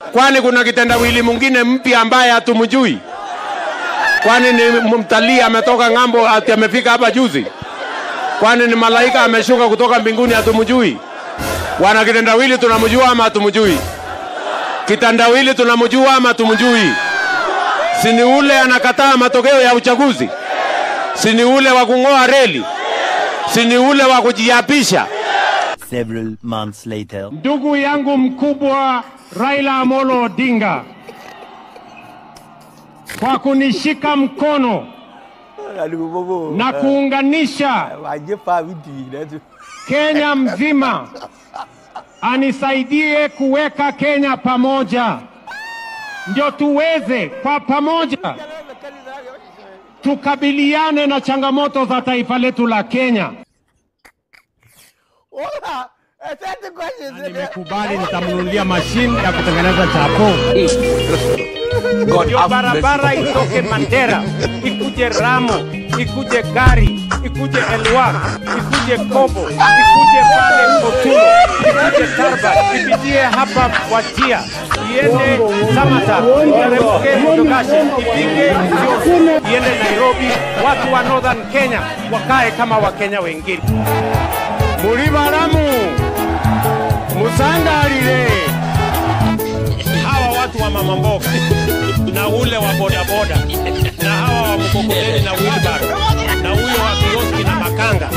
Kwani kuna kitendawili mwingine mpya ambaye hatumjui? Kwani ni mtalii ametoka ng'ambo ati amefika hapa juzi? Kwani ni malaika ameshuka kutoka mbinguni hatumjui? Wana kitendawili tunamjua ama hatumjui? Kitendawili tunamjua ama hatumjui? Si ni ule anakataa matokeo ya uchaguzi? Si ni ule wa kung'oa reli? Si ni ule wa kujiapisha? Several months later. Ndugu yangu mkubwa Raila Amolo Odinga, kwa kunishika mkono na kuunganisha Kenya mzima, anisaidie kuweka Kenya pamoja, ndio tuweze kwa pamoja tukabiliane na changamoto za taifa letu la Kenya. Nimekubali nitamnunulia mashine ya kutengeneza chapo. Ndio barabara itoke Mandera, ikuje Ramo, ikuje Gari, ikuje Elwak, ikuje Kobo, ikuje pale Kotulo, ikuje Tarba, ipitie hapa Wajir, iende Samata, iteremke Modogashe, ifike Isiolo, iende Nairobi. Watu wa Northern Kenya wakae kama Wakenya wengine. Mulibaramu musangalile. Hawa watu wa mama mboga na ule wa bodaboda na hawa wa mkokoteni na wheelbarrow na huyo wa kioski na makanga.